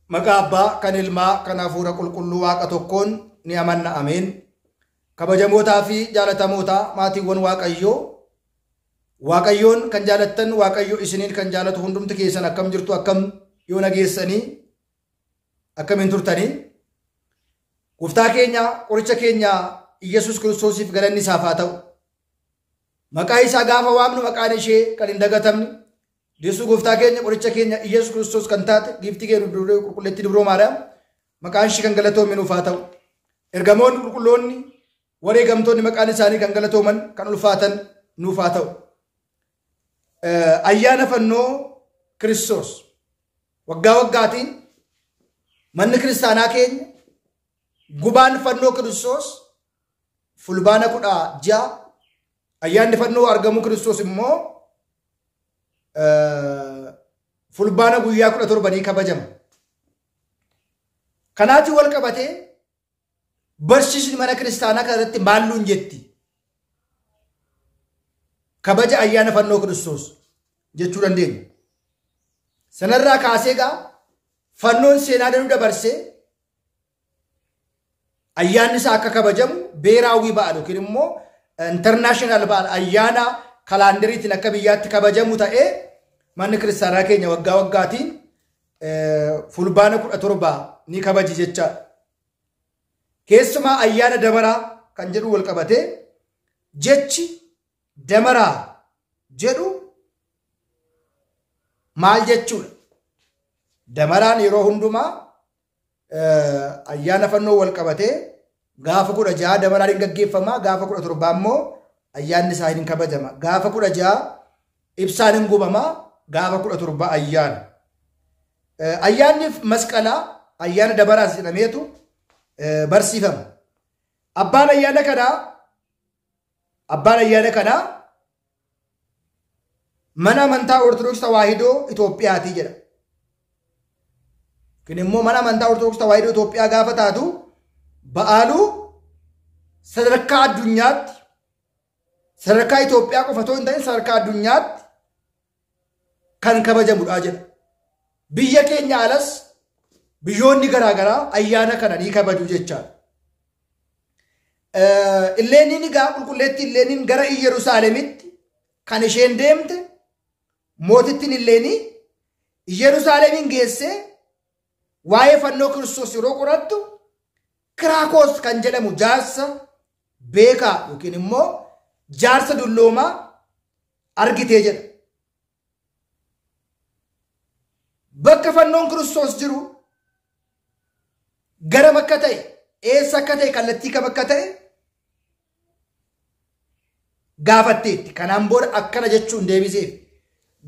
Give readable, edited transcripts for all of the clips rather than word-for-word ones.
Maqaa Abbaa kan Ilmaa kan Hafuura Qulqulluu Waaqa tokkoon ni amanna ameen. Kabajamootaa fi jaalatamootaa maatiiwwan Waaqayyoo, Waaqayyoon kan jaalattan, Waaqayyo isiniin kan jaalatu hundumti keessan akkam jirtu, akkam yoo nageessanii, akkamiin turtanii? Gooftaa keenya qoricha keenya Iyyasuus Kiristoosiif galanni isaaf haa ta'u. Maqaa isaa gaafa waamnu maqaan ishee kan hin dagatamne, deessuu gooftaa keenya qoricha keenya Iyyasuus Kiristoos kan taate giiftii keenya qulqulleettii Dubroo Maariyaam maqaan ishee kan galatoome nuuf haa ta'u. Ergamoonni qulqulloonni wareegamtoonni maqaan isaanii kan galatooman kan ulfaatan nuuf haa ta'u. Ayyaana fannoo Kiristoos waggaa waggaatiin manni kiristaanaa keenya gubaan fannoo Kiristoos fulbaana 16, ayyaanni fannoo argamuu Kiristoos immoo fulbaana guyyaa 17 ni kabajama. Kanaatiin wal qabatee barsiisni mana kiristaanaa kanarratti maalluun jetti? Kabaja ayyaana fannoo Kiristoos jechuu dandeenya. Sanarraa kaasee egaa fannoon seenaa danuu dabarsee ayyaanni isaa akka kabajamu beeraawwii ba'al yookiin immoo international ba'al ayyaana kalaandariitiin akka biyyaatti kabajamu ta'ee manni kiristaanaa keenya waggaa waggaatiin fulbaana 17 ni kabaji jechaadha. Keessumaa ayyaana damaraa kan jedhu wal qabatee jechi damaraa jedhu maal jechuudha? Damaraan yeroo hundumaa ayyaana fannoo wal qabatee gaafa 16 damaraan hin gaggeeffama, gaafa 17 immoo ayyaanni isaa hin kabajama. Gaafa 16 ibsaan hin gubama, gaafa 17 ayyaana. Ayyaanni masqalaa ayyaana damaraas jedhameetu barsiifama. Abbaan ayyaana kanaa mana amantaa Ortodoksii Tawaahidoo Itoophiyaati jedha. Kun immoo mana amantaa Ortodoksii Tawaahidoo Itoophiyaa gaafa taatu ba'aaluu sadarkaa addunyaatti, sadarkaa Itoophiyaa qofa otoo hin ta'in sadarkaa addunyaatti kan kabajamudha jedha. Biyya keenya alas biyyoonni garaagaraa ayyaana kana ni kabaju jechaadha. Illeeniin egaa qulqulleettii Illeeniin gara Iyyerusaalemitti kan isheen deemte mootittiin Illeenii Iyyerusaalemiin geessee waa'ee fannoo Kiristoos yeroo qorattu Kiraakoos kan jedhamu jaarsa beekaa yookiin immoo jaarsa dulloomaa argitee jedha. Bakka fannoon Kiristoos jiru garam akka ta'e, eessa akka ta'e, kallattii kam akka ta'e gaafatteetti. Kanaan booda akkana jechuun deebiseef.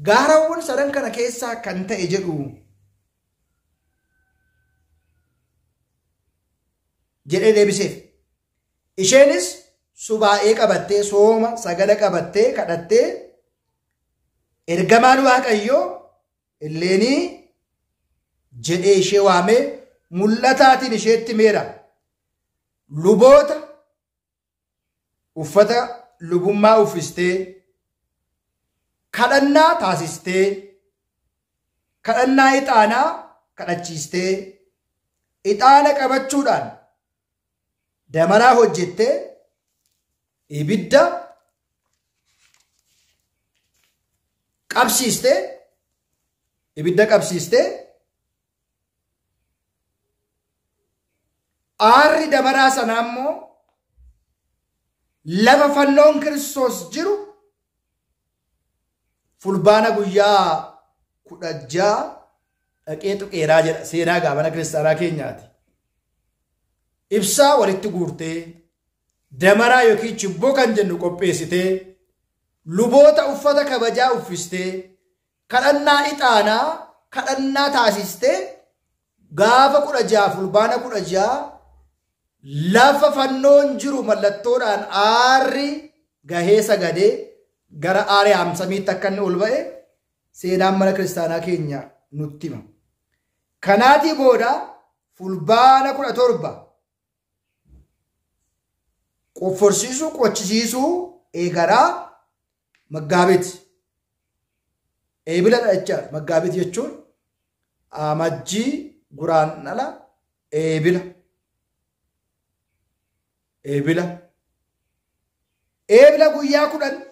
Gaarawwan sadan kana keessaa kan ta'e jedhu jedhee deebiseef. Isheenis subaa'ee qabattee, sooma sagada qabattee, kadhattee ergamaan Waaqayyoo Illeenii jedhee ishee waamee mul'ataatiin isheetti meera. Luboota uffata lubummaa uffistee, kadhannaa taasistee, kadhannaa ixaanaa kadhachiistee, ixaana qabachuudhaan damaraa hojjettee ibidda qabsiistee, aarri damaraa sanaa immoo lafa fannoon Kiristoos jiru fulbaana guyyaa 16 dhaqee tuqeeraa jedha seenaa gaafana kiristaanaa keenyaati. Ibsaa walitti guurtee damaraa yookiin chibboo kan jennu qopheessitee luboota uffata kabajaa uffistee kadhannaa ixaanaa kadhannaa taasistee gaafa 16 fulbaana 16 lafa fannoon jiru mallattoodhaan aarri gahee sagadee gara aaree haamsamiitti akka inni ol ba'e seenaan mana kiristaanaa keenya nutti hima. Kanaatii booda fulbaana 17 qofforsiisuu qochisiisuu eegaraa maggaabiti. Eebila jechaadha. Maggaabiti jechuun amajjii Guraandhala eebila. Eebila. Eebila guyyaa 10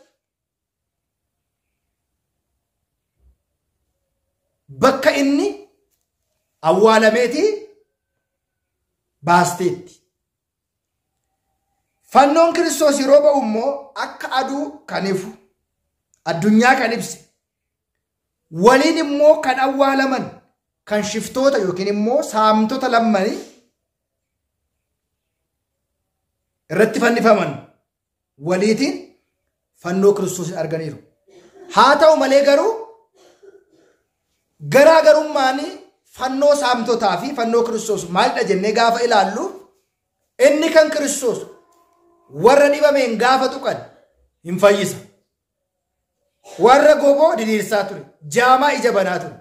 bakka inni awwaalameeti baasteetti. Fannoon Kiristoos yeroo ba'u immoo akka aduu kan ifu, addunyaa kan ibse, waliin immoo kan awwaalaman kan shiftoota yookiin immoo saamtota lammanii irratti fannifaman waliitiin fannoo Kiristoos arganiiru. Haa ta'u malee garuu garaagarummaan fannoo saamtotaa fi fannoo Kiristoos maalidha jennee gaafa ilaallu, inni kan Kiristoos warra dhibameen gaafa tuqan hin fayyisa. Warra goboo diriirsaa ture, jaamaa ija banaa ture.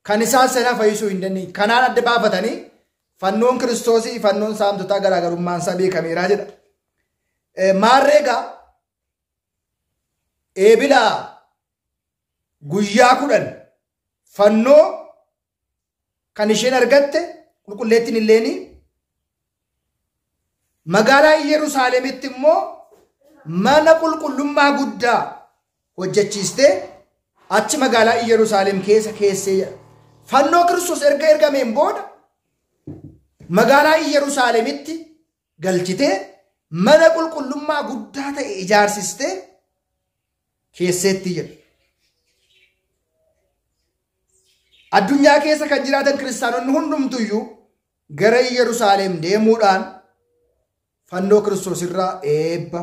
Kan isaan sana fayyisuu hin dandeenye. Kanaan adda baafatanii fannoon Kiristoosii fannoon saamtotaa garaagarummaan isaa beekameeraa jedha. Maarreegaa eebila guyyaa 10 fannoo kan isheen argatte qulqulleettiin Illeenii magaalaa Yerusaalemitti immoo mana qulqullummaa guddaa hojjechiistee achi magaalaa Yerusaalem keessa keessee jedha. Fannoo Kiristoos erga ergameen booda magaalaa Yerusaalemitti galchitee mana qulqullummaa guddaa ta'e ijaarsistee keesseetti jedha. Addunyaa keessa kan jiraatan kiristaanonni hundumtuyyuu gara Yerusaalem deemuudhaan fannoo Kiristoos irraa eebba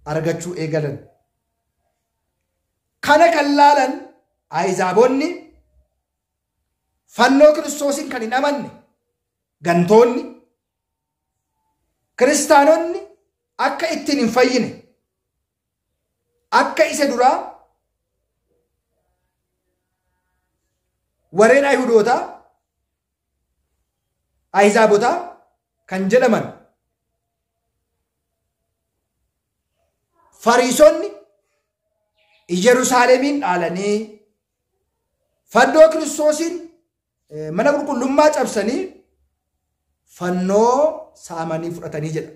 argachuu eegalan. Kana kan laalan Ahizaabonni fannoo Kiristoosiin kan hin amanne gantoonni kiristaanonni akka ittiin hin fayyine akka isa duraa warreen Ayihudootaa Ahizaabotaa kan jedhaman Fariisonni Yerusaalemiin dhaalanii fannoo Kiristoosiin mana qulqullummaa cabsanii fannoo saamanii fudhatanii jedha.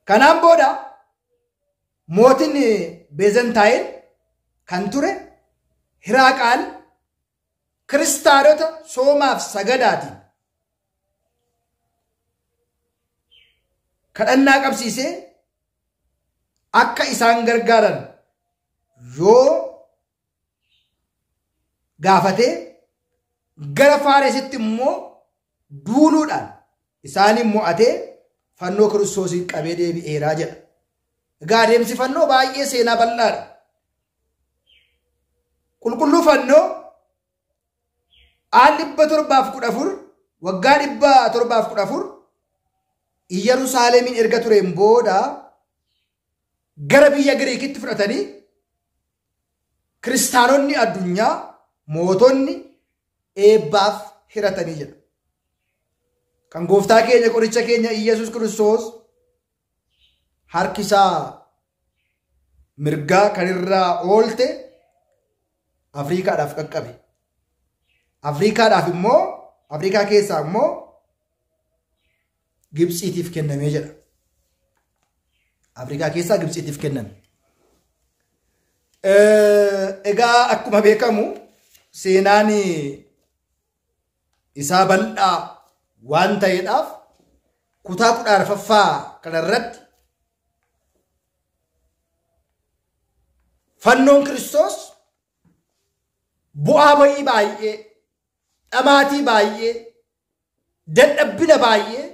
Kanaan booda mootiin Beezantaayin kan ture Hiraaqaal kiristaanota soomaaf sagadaatiin kadhannaa qabsiisee akka isaan gargaaran yoo gaafatee gara Faaresitti immoo duuluudhaan isaaniin mo'atee fannoo Kiristoosiin qabee deebi'eeraa jedha. Egaa adeemsi fannoo baay'ee seenaa bal'aadha. Qulqulluu fannoo al 714 waggaa 714 Yerusaalemiin erga tureen booda gara biyya Giriikitti fudhatanii kiristaanonni addunyaa mootonni eebbaaf hiratanii jedha. Kan gooftaa keenya qoricha keenya Iyyasuus Kiristoos harki isaa mirgaa kan irraa oolte Afriikaadhaaf qaqqabe. Afriikaadhaaf immoo Afriikaa keessaa immoo Gibxiitiif kennamee jedha. Afriikaa keessaa Gibxiitiif kenname. Egaa akkuma beekamu seenaan isaa bal'aa waan ta'eedhaaf kutaa 14ffaa kanarratti fannoon Kiristoos bu'aa ba'ii baay'ee, dhamaatii baay'ee, dadhabbina baay'ee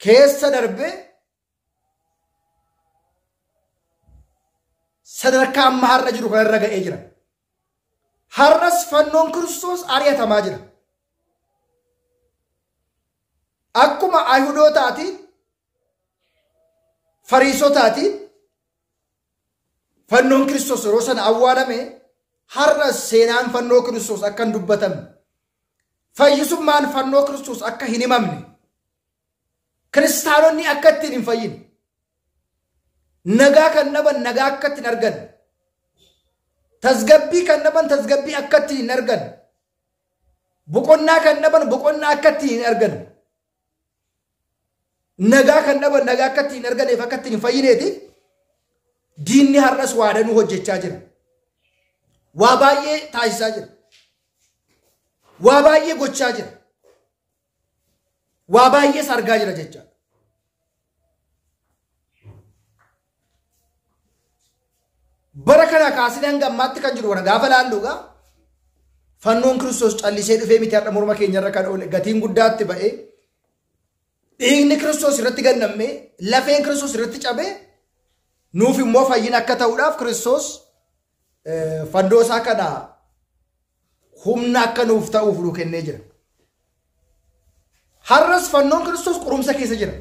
keessa darbee sadarkaa amma har'a jiru kanarra ga'ee jira. Har'as fannoon Kiristoos ari'atamaa jira. Akkuma Ayihudootaatiin, Fariisotaatiin fannoon Kiristoos yeroo sana awwaalame har'as seenaan fannoo Kiristoos akka hin dubbatamne, fayyisummaan fannoo Kiristoos akka hin himamne, kiristaanonni akka ittiin hin fayyine, nagaa kan dhaban nagaa akka ittiin argan, tasgabbii kan dhaban tasgabbii akka ittiin hin argan, Boqonnaa kan dhaban boqonnaa akka ittiin hin argan. Nagaa kan dhaban nagaa akka ittiin hin arganeef akka ittiin hin fayyineetiif diinni har'as waa danuu hojjechaa jira. Waa baay'ee taasisaa jira. Waa baay'ee gochaa jira. Waa baay'ees argaa jira jechaadha. Bara kana kaasnee hanga ammaatti kan jiru kana gaafa laallu egaa fannoon Kiristoos callisee dhufee miti har'a morma keenyarra kan oole gatiin guddaatti ba'ee dhiigni Kiristoos irratti gannammee lafeen Kiristoos irratti cabee nuuf immoo fayyina akka ta'uudhaaf Kiristoos fannoo isaa kana humna akka nuuf ta'uuf nu kennee jira. Har'as fannoon Kiristoos qorumsa keessa jira.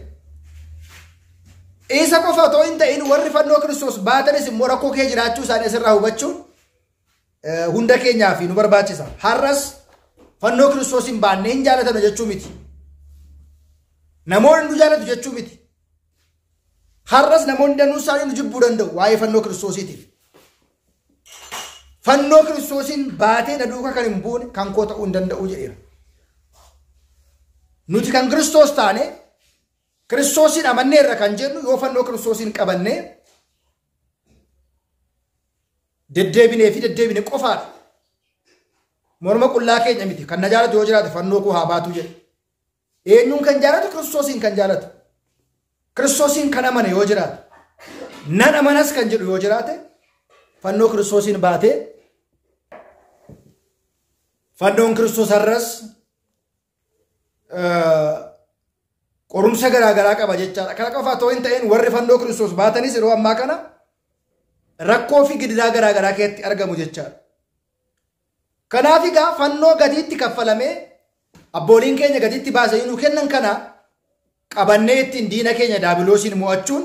Isa qofa otoo hin ta'in warri fannoo Kiristoos baatanis immoo rakkoo kee jiraachuu isaanii asirraa hubachuun hunda keenyaaf nu barbaachisa. Har'as fannoo Kiristoos hin baannee hin jaalatanu jechuu miti. Namoonni nu jaalatu jechuu miti. Har'as namoonni danuu isaanii nu jibbuu danda'u waa'ee fannoo Kiristoosiitiif. Fannoo Kiristoosiin baatee na duukaa kan hin buune kan koo ta'uu hin danda'u jedheera. Nuti kan Kiristoos taane Kiristoosiin amanneerra kan jennu yoo fannoo Kiristoosiin qabannee deddeebinee fi deddeebine qofaadha. Morma qullaa keenya miti. Kan na jaalatu yoo jiraate fannoo koo haa baatu jedhe. Eenyuun kan jaalatu? Kiristoosiin kan jaalatu. Kiristoosiin kan amane yoo jiraate, nan amanas kan jedhu yoo jiraate fannoo Kiristoosiin baatee fannoon Kiristoos har'as qorumsa garaagaraa qaba jechaadha. Kana qofa otoo hin ta'in warri fannoo Kiristoos baatanis yeroo ammaa kana rakkoo fi gidiraa garaagaraa keessatti argamu jechaadha. Kanaaf egaa fannoo gatiitti kaffalamee abbooliin keenya gatiitti baasanii nu kennan kana qabannee ittiin diina keenya daabiloosiin mo'achuun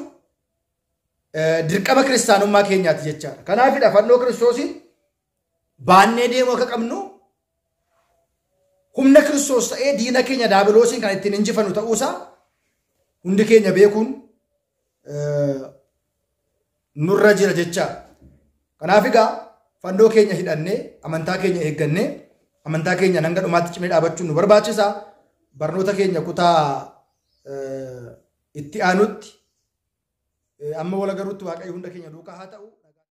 dirqama kiristaanummaa keenyaati jechaadha. Kanaafidha fannoo Kiristoosiin baannee deemuu akka qabnu humna Kiristoos ta'ee diina keenya daabiloosiin kan ittiin injifannu ta'uusaa hundi keenya beekuun nurra jira jechaadha. Kanaaf egaa fannoo keenya hidhannee amantaa keenya eeggannee amantaa keenya hanga dhumaatti cimee dhaabachuun nu barbaachisa. Barnoota keenya kutaa itti aanutti amma wal agaruutti Waaqayyo hunda keenya duukaa haa ta'u.